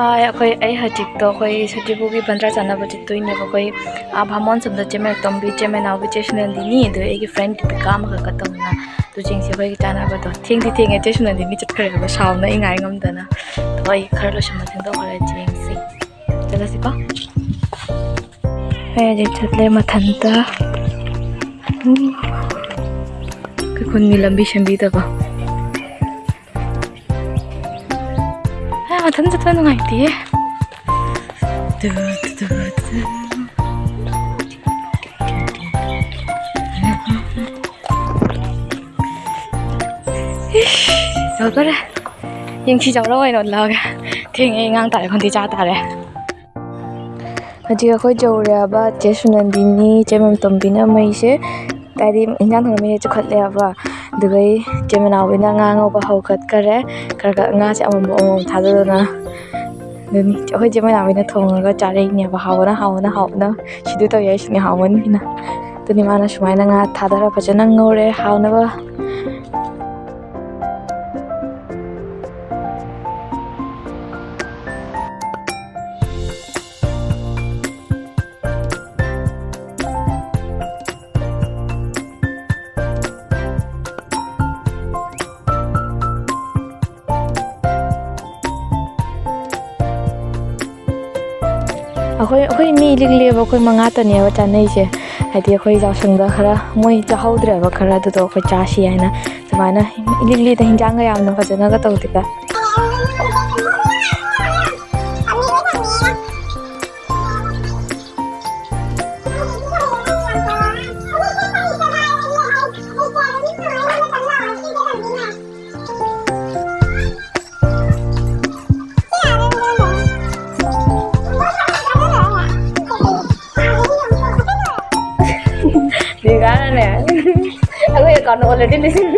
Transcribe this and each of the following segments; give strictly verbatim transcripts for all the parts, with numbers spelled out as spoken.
ꯑꯩꯈꯣꯏ, ꯑꯩ ꯍꯧꯖꯤꯛꯇꯣ ꯑꯩꯈꯣꯏ ꯁꯖꯤꯕꯨꯒꯤ ꯕꯟꯗ꯭ꯔꯥ ꯆꯥꯅꯕ ꯆꯠꯇꯣꯏꯅꯦꯕ꯫ ꯑꯩꯈꯣꯏ, ꯑꯥ, ꯚꯥꯃꯣꯟ ꯁꯣꯝꯗ ꯆꯦ ꯃꯦꯝꯇꯣꯝꯕꯤ, ꯆꯦ ꯃꯦꯅꯥꯎꯕꯤ, ꯆꯦ ꯁꯨꯅꯟꯗꯤꯅꯤ, ꯑꯗꯨ ꯑꯩꯒꯤ friend ꯗꯤꯄꯤꯀꯥ ꯑꯃꯈꯛꯀ ꯇꯧꯅ꯫ ꯑꯗꯨꯁꯤꯡꯁꯦ ꯑꯩꯈꯣꯏꯒꯤ ꯆꯥꯅꯕꯗꯣ꯫ ꯊꯦꯡꯗꯤ ꯊꯦꯡꯉꯦ, ꯆꯦ ꯁꯨꯅꯟꯗꯤꯅꯤ ꯆꯠꯈ꯭ꯔꯦꯕ, ꯁꯥꯎꯅ ꯑꯩ ꯉꯥꯏ ꯉꯝꯗꯅ꯫ ꯑꯗꯣ ꯑꯩ ꯈꯔ ꯂꯣꯏꯁꯟꯕ ꯊꯦꯡꯗꯣꯛꯈ꯭ꯔꯦ, ꯌꯦꯡꯁꯤ꯫ ꯆꯠꯂꯁꯤꯀꯣ꯫ ꯑꯩ ꯍꯧꯖꯤꯛ ꯆꯠꯂꯦ ꯃꯊꯟꯇ꯫ ꯎꯝ꯫ ꯑꯩꯈꯣꯏ ꯈꯨꯟꯒꯤ ꯂꯝꯕꯤ ꯁꯦꯝꯕꯤꯗꯕ꯫ ꯑ, ꯃꯊꯟ ꯆꯠꯄ ꯅꯨꯡꯉꯥꯏꯇꯦꯌꯦ꯫ ꯇꯨ, ꯇꯨ, ꯇꯨ, ꯇꯨ꯫ ꯏꯁ, ꯌꯧꯗꯣꯔꯦ꯫ ꯌꯦꯡꯁꯤ ꯆꯧꯔ ꯑꯣꯏꯅ ꯑꯣꯜꯂꯛꯑꯒꯦ꯫ ꯊꯦꯡꯉꯦ, ꯑꯉꯥꯡ ꯇꯥꯔꯦ, ꯈꯣꯟꯊꯤ ꯆꯥ ꯇꯥꯔꯦ꯫ ꯍꯧꯖꯤꯛ ꯑꯩꯈꯣꯏ ꯌꯧꯔꯦꯕ꯫ ꯆꯦ ꯁꯨꯅꯟꯗꯤꯅꯤ, ꯆꯦ ꯃꯦꯝꯇꯣꯝꯕꯤꯅ ꯃꯩꯁꯦ, ꯍꯥꯏꯗꯤ ꯏꯟꯖꯥꯡ ꯊꯣꯡꯕ ꯃꯩꯁꯦ ꯆꯨꯈꯠꯂꯦꯕ꯫ ꯑꯗꯨꯒꯩ ꯆꯦ ꯃꯅꯥꯎꯕꯤꯅ ꯉꯥ ꯉꯧꯕ ꯍꯧꯒꯠꯈꯔꯦ꯫ ꯈꯔ ꯈꯔ ꯉꯥꯁꯦ ꯑꯃꯃꯝ ꯑꯃꯃꯝ ꯊꯥꯗꯗꯅ꯫ ꯑꯗꯨꯅꯤ ꯑꯩꯈꯣꯏ ꯆꯦ ꯃꯅꯥꯎꯕꯤꯅ ꯊꯣꯡꯉꯒ ꯆꯥꯔꯛꯏꯅꯦꯕ꯫ ꯍꯥꯎꯕꯅ, ꯍꯥꯎꯕꯅ, ꯍꯥꯎꯕꯅ ꯁꯤꯗꯨ ꯇꯧ ꯌꯥꯏꯁꯤꯅꯦ, ꯍꯥꯎꯃꯟꯒꯤꯅ꯫ ꯑꯗꯨꯅꯤ ꯃꯥꯅ ꯁꯨꯃꯥꯏꯅ ꯉꯥ ꯊꯥꯗꯔ ꯐꯖꯅ ꯉꯧꯔꯦ ꯍꯥꯎꯅꯕ꯫ ꯑꯩꯈꯣꯏ, ꯑꯩꯈꯣꯏ ꯃꯤ ꯂꯤꯛꯂꯤꯑꯕ, ꯑꯩꯈꯣꯏ ꯃꯉꯥꯇꯅꯦꯕ ꯆꯥꯅꯩꯁꯦ꯫ ꯍꯥꯏꯗꯤ ꯑꯩꯈꯣꯏ ꯌꯥꯎꯁꯪꯗ ꯈꯔ ꯃꯣꯏ ꯆꯥꯍꯧꯗ꯭ꯔꯦꯕ ꯈꯔ, ꯑꯗꯨꯗꯣ ꯑꯩꯈꯣꯏ ꯆꯥꯁꯤ ꯍꯥꯏꯅ ꯁꯨꯃꯥꯏꯅ ꯂꯤꯛꯂꯤꯗ ꯍꯤꯟꯖꯥꯡꯒ ꯌꯥꯝꯅ ꯐꯖꯅꯒ ꯇꯧꯗꯦꯗ꯫ ꯕꯤꯒꯥꯅꯅꯦ, ꯑꯩꯈꯣꯏ account already ꯂꯤꯁꯤꯡ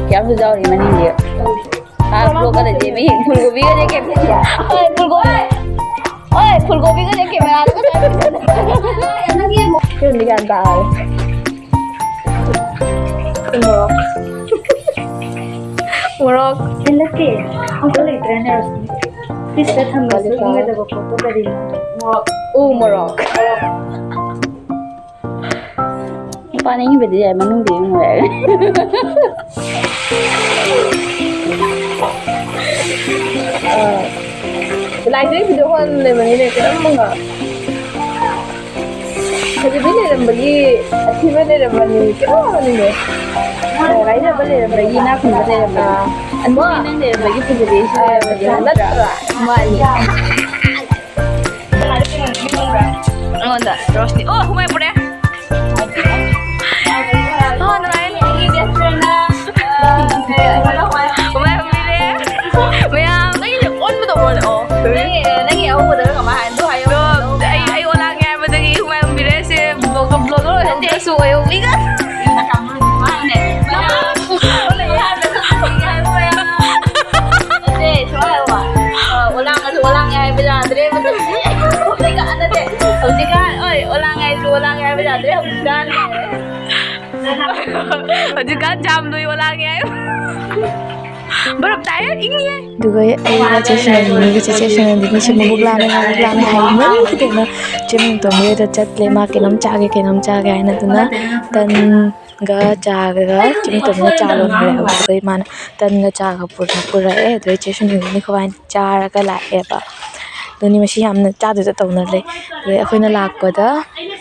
ꯀꯌꯥꯝꯁꯨ ꯌꯥꯎꯔꯤ ꯃꯅꯤꯡꯗꯤ꯫ ꯑꯥ, ꯕ꯭ꯂꯣꯛꯀ ꯂꯩꯇꯦ ꯃꯤ꯫ ꯐꯨꯜꯒꯣꯕꯤꯒꯁꯦ ꯀꯦ-, ꯍꯣꯏ, ꯐꯨꯜꯒꯣꯕꯤ-, ꯍꯣꯏ, ꯐꯨꯜꯒꯣꯕꯤꯒꯁꯦ ꯀꯦꯃꯦꯔꯥꯗꯒ ꯇꯧꯔ꯫ ꯐꯤꯂꯝꯗꯤ ꯒ꯭ꯌꯥꯟ ꯇꯥꯔꯦ꯫ ꯊꯤꯜꯂꯛꯀꯦ꯫ ꯑꯝꯇ ꯂꯩꯇ꯭ꯔꯦꯅꯦ, ꯔꯣꯁꯅꯤ꯫ ꯐ꯭ꯔꯤꯖꯇ ꯊꯝꯕꯁꯨ ꯏꯪꯒꯗꯕ ꯄꯣꯠꯇꯣ ꯀꯔꯤꯅꯣ? ꯎ ꯃꯣꯔꯣꯛ꯫ ꯃꯄꯥꯟ ꯏꯪꯕꯗꯤ ꯌꯥꯏ, ꯃꯅꯨꯡꯗꯤ ꯏꯪꯉꯣꯏ ꯍꯥꯏ꯫ ꯑꯥ, ꯂꯥꯏꯗ video call ꯂꯩꯕꯅꯤꯅꯦ, ꯀꯔꯝꯕꯅꯣ? ꯐꯖꯕꯤ ꯂꯩꯔꯝꯕꯒꯤ ꯑꯊꯤꯕ ꯂꯩꯔꯝꯕꯅꯤ, ꯀꯩꯅꯣ ꯑꯃꯅꯤꯅꯦ꯫ ꯑꯣ, ꯂꯥꯏꯔꯕ ꯂꯩꯔꯝꯕꯒꯤ ꯏꯅꯥꯛ ꯈꯨꯟꯕ ꯂꯩꯔꯝꯕꯅꯤ꯫ ꯑꯥ꯫ ꯑꯗꯨꯗꯤ ꯅꯪ ꯂꯩꯔꯝꯕꯒꯤ ꯐꯖꯕꯤ ꯑꯩꯁꯨ ꯂꯩꯔꯝꯕꯒꯤ ꯅꯠꯇ꯭ꯔꯥ? ꯅꯠꯇ꯭ꯔꯥ? ꯃꯥꯅꯤ꯫ ꯑꯩꯉꯣꯟꯗ ꯔꯣꯁꯅꯤ꯫ ꯑꯣ, ꯍꯨꯃꯥꯏ ꯄꯨꯔꯦ꯫ ꯑꯣ, ꯅꯨꯡꯉꯥꯏ꯫ ꯍꯨꯃꯥꯏ ꯍꯨꯝꯕꯤꯔꯦ꯫ ꯃꯌꯥꯝ, ꯅꯪꯒꯤꯁꯦ ꯑꯣꯟꯕ ꯇꯧꯕ꯭ꯔꯣꯅꯦ? ꯑꯣ꯫ ꯅꯪꯒꯤ, ꯅꯪꯒꯤ ꯑꯍꯧꯕꯗꯒ ꯀꯃꯥꯏ ꯍꯥꯏꯅꯣ? ꯑꯗꯨ ꯍꯥꯏꯌꯣ꯫ ꯑꯗꯣ ꯑꯩ, ꯑꯩ ꯑꯣꯂꯥꯡꯉꯦ ꯍꯥꯏꯕꯗꯒꯤ ꯍꯨꯃꯥꯏ ꯍꯨꯝꯕꯤꯔꯦ꯫ ꯁꯦ vlog, vlogger ꯑꯣꯏꯍꯧꯗ꯭ꯔꯁꯨ ꯑꯣꯏꯍꯧꯅꯤꯒ꯫ ꯃꯥꯅꯦ꯫ ꯅꯠꯇꯦ, ꯁꯨꯃꯥꯏ ꯍꯥꯏꯌꯣꯕ꯫ ꯑ, ꯑꯣꯂꯥꯡ ꯑꯗꯨ ꯑꯣꯂꯥꯡꯉꯦ ꯍꯥꯏꯕ ꯌꯥꯗ꯭ꯔꯦ꯫ ꯍꯧꯖꯤꯛꯀꯥꯟ ꯅꯠꯇꯦ꯫ ꯍꯧꯖꯤꯛꯀꯥꯟ, ꯍꯣꯏ, ꯑꯣꯂꯥꯡꯉꯦ ꯍꯥꯏꯁꯨ ꯑꯣꯂꯥꯡꯉꯦ ꯍꯥꯏꯕ ꯌꯥꯗ꯭ꯔꯦ ꯍꯧꯖꯤꯛꯀꯥꯟ꯫ ꯍꯧꯖꯤꯛꯀꯥꯟ ꯖꯥꯝ ꯂꯨꯏ ꯑꯣꯂꯥꯡꯉꯦ ꯍꯥꯏ꯫ ꯕꯔꯞ ꯇꯥꯏꯌꯦ, ꯏꯪꯉꯤꯌꯦ꯫ ꯑꯗꯨꯒ ꯑꯩꯒ ꯆꯦ ꯁꯨꯅꯟꯗꯤꯅꯤꯒ ꯆꯦꯆꯦ ꯁꯨꯅꯟꯗꯤꯅꯤꯁꯦ ꯃꯕꯨꯛ ꯂꯥꯝꯃꯦ, ꯃꯕꯨꯛ ꯂꯥꯝꯃꯦ ꯍꯥꯏꯃꯟꯈꯤꯗꯅ ꯆꯦ ꯃꯦꯝꯇꯣꯟꯒꯤꯗ ꯆꯠꯂꯦ꯫ ꯃꯥ ꯀꯩꯅꯣꯝ ꯆꯥꯒꯦ, ꯀꯩꯅꯣꯝ ꯆꯥꯒꯦ ꯍꯥꯏꯅ꯫ ꯑꯗꯨꯅ ꯇꯟꯒ ꯆꯥꯒ ꯆꯦ ꯃꯦꯝꯇꯣꯟꯒ ꯆꯥ ꯂꯣꯟꯈ꯭ꯔꯦ꯫ ꯑꯗꯨꯒ ꯃꯥꯅ ꯇꯟꯒ ꯆꯥꯒ ꯄꯨꯔ-, ꯄꯨꯔꯛꯑꯦ꯫ ꯑꯗꯨꯗꯩ ꯆꯦ ꯁꯨꯅꯟꯗꯤꯅꯤ ꯈꯣꯏꯕꯥꯅꯤ ꯆꯥꯔꯒ ꯂꯥꯛꯑꯦꯕ꯫ ꯑꯗꯨꯅꯤ ꯃꯁꯤ ꯌꯥꯝꯅ ꯆꯥꯗꯣꯏꯗ ꯇꯧꯅ ꯂꯩ꯫ ꯑꯗꯩ ꯑꯩꯈꯣꯏꯅ ꯂꯥꯛꯄꯗ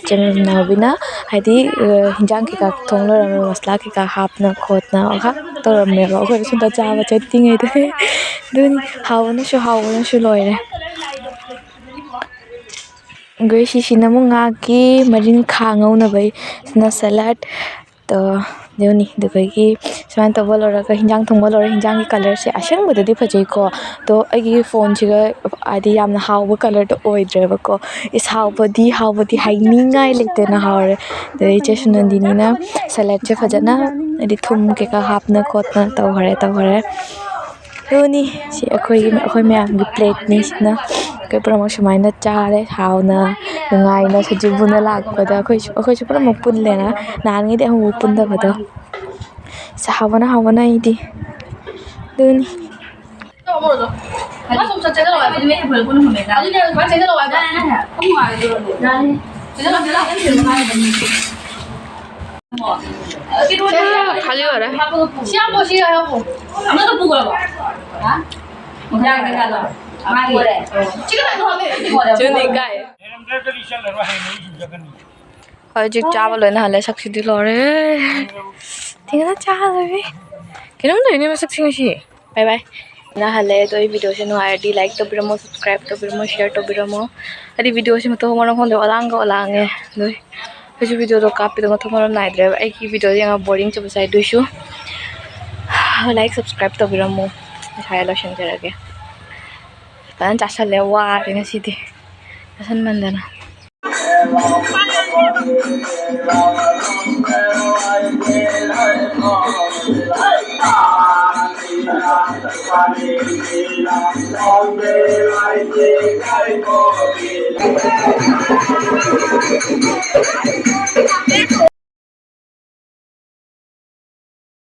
ꯆꯦ ꯃꯦꯝ ꯅꯥꯎꯕꯤꯅ ꯍꯥꯏꯗꯤ, ꯑ, ꯍꯤꯟꯖꯥꯡ ꯀꯩꯀꯥ ꯊꯣꯡ ꯂꯣꯏꯔꯝꯃꯦ, ꯃꯁꯂꯥ ꯀꯩꯀꯥ ꯍꯥꯞꯅ ꯈꯣꯠꯅ ꯉꯥꯏꯍꯥꯛ ꯇꯧꯔꯝꯃꯦꯕ꯫ ꯑꯩꯈꯣꯏꯅ ꯁꯣꯝꯗ ꯆꯥꯕ ꯆꯠꯇ꯭ꯔꯤꯉꯩꯗ꯫ ꯑꯗꯨꯅꯤ ꯍꯥꯎꯕꯅꯁꯨ ꯍꯥꯎꯕꯅꯁꯨ ꯂꯣꯏꯔꯦ꯫ ꯑꯗꯨꯒ ꯁꯤꯁꯤꯅ ꯑꯃꯨꯛ ꯉꯥꯒꯤ ꯃꯔꯤꯟꯈꯥ ꯉꯧꯅꯕꯒꯤ, ꯁꯤꯅ salad꯫ ꯑꯗꯣ ꯑꯗꯨꯅꯤ꯫ ꯑꯗꯨꯗꯒꯤ ꯁꯨꯃꯥꯏꯅ ꯇꯧꯕ ꯂꯣꯏꯔꯒ ꯍꯤꯟꯖꯥꯡ ꯊꯣꯡꯕ ꯂꯣꯏꯔꯦ꯫ ꯍꯤꯟꯖꯥꯡꯒꯤ colourꯁꯦ ꯑꯁꯦꯡꯕꯗꯗꯤ ꯐꯖꯩꯀꯣ, ꯑꯗꯣ ꯑꯩꯒꯤ phoneꯁꯤꯒ ꯍꯥꯏꯗꯤ ꯌꯥꯝꯅ ꯍꯥꯎꯕ colourꯗꯣ ꯑꯣꯏꯗ꯭ꯔꯦꯕꯀꯣ꯫ ꯏꯁ, ꯍꯥꯎꯕꯗꯤ, ꯍꯥꯎꯕꯗꯤ ꯍꯥꯏꯅꯤꯡꯉꯥꯏ ꯂꯩꯇꯅ ꯍꯥꯎꯔꯦ꯫ ꯑꯗꯩ ꯏꯆꯦ ꯁꯨꯅꯟꯗꯤꯅꯤꯅ saladꯁꯦ ꯐꯖꯅ ꯍꯥꯏꯗꯤ ꯊꯨꯝ ꯀꯩꯀꯥ ꯍꯥꯞꯅ ꯈꯣꯠꯅ ꯇꯧꯈꯔꯦ, ꯇꯧꯈꯔꯦ꯫ ꯑꯗꯨꯅꯤ ꯁꯤ ꯑꯩꯈꯣꯏꯒꯤ, ꯑꯩꯈꯣꯏ ꯃꯌꯥꯝꯒꯤ plateꯅꯤ꯫ ꯁꯤꯅ ꯑꯩꯈꯣꯏ ꯄꯨꯝꯅꯃꯛ ꯁꯨꯃꯥꯏꯅ ꯆꯥꯔꯦ ꯍꯥꯎꯅ ꯅꯨꯡꯉꯥꯏꯅ꯫ ꯁꯖꯤꯕꯨꯅ ꯂꯥꯛꯄꯗ ꯑꯩꯈꯣꯏꯁꯨ, ꯑꯩꯈꯣꯏꯁꯨ ꯄꯨꯝꯅꯃꯛ ꯄꯨꯜꯂꯦꯅ꯫ ꯅꯍꯥꯟꯉꯩꯗꯤ ꯑꯃꯨꯛ ꯄꯨꯟꯗꯕꯗꯣ꯫ ꯑꯁ, ꯍꯥꯎꯕꯅ, ꯍꯥꯎꯕꯅ ꯑꯩꯗꯤ꯫ ꯑꯗꯨꯅꯤ꯫ ꯈꯥꯂꯤ ꯑꯣꯏꯔꯦ꯫ ꯆꯨꯅꯤ ꯀꯥꯏ꯫ ꯍꯧꯖꯤꯛ ꯆꯥꯕ ꯂꯣꯏꯅ ꯍꯜꯂꯦ꯫ ꯁꯛꯁꯤꯗꯤ ꯂꯣꯏꯔꯦ꯫ ꯊꯦꯡꯅ ꯆꯥꯗꯕꯤ꯫ ꯀꯩꯅꯣꯝ ꯇꯧꯔꯤꯅꯦ ꯃꯁꯛꯁꯤ ꯉꯁꯤ꯫ ꯕꯥꯏ ꯕꯥꯏ꯫ ꯅ ꯍꯜꯂꯦ꯫ ꯑꯗꯣ ꯑꯩ ꯚꯤꯗꯤꯑꯣꯁꯦ ꯅꯨꯡꯉꯥꯏꯔꯗꯤ ꯂꯥꯏꯛ ꯇꯧꯕꯤꯔꯝꯃꯣ, ꯁꯕꯁꯀ꯭ꯔꯥꯏꯕ ꯇꯧꯕꯤꯔꯝꯃꯣ, ꯁꯤꯌꯔ ꯇꯧꯕꯤꯔꯝꯃꯣ꯫ ꯍꯥꯏꯗꯤ ꯚꯤꯗꯤꯑꯣꯁꯦ ꯃꯊꯣꯡ ꯃꯔꯝ ꯈꯪꯗꯦ ꯑꯣꯂꯥꯡꯒ ꯑꯣꯂꯥꯡꯉꯦ꯫ ꯑꯗꯨ ꯑꯩꯁꯨ ꯚꯤꯗꯤꯑꯣꯗꯣ ꯀꯥꯞꯄꯤꯗꯣ ꯃꯊꯣꯡ ꯃꯔꯝ ꯅꯥꯏꯗ꯭ꯔꯦꯕ꯫ ꯑꯩꯒꯤ ꯚꯤꯗꯤꯑꯣ ꯌꯦꯡꯉ ꯕꯣꯔꯤꯡ ꯆꯨꯕꯁꯨ ꯌꯥꯏ꯫ ꯑꯗꯨꯏꯁꯨ ꯂꯥꯏꯛ ꯁꯕꯁꯀ꯭ꯔꯥꯏꯕ ꯇꯧꯕꯤꯔꯝꯃꯣ꯫ ꯉꯁꯥꯏ ꯂꯣꯏꯁꯤꯟꯖꯔꯒꯦ꯫ ꯐꯖꯅ ꯆꯥꯁꯜꯂꯦ꯫ ꯋꯥꯔꯦ ꯉꯁꯤꯗꯤ ꯆꯥꯁꯟꯃꯟꯗꯅ꯫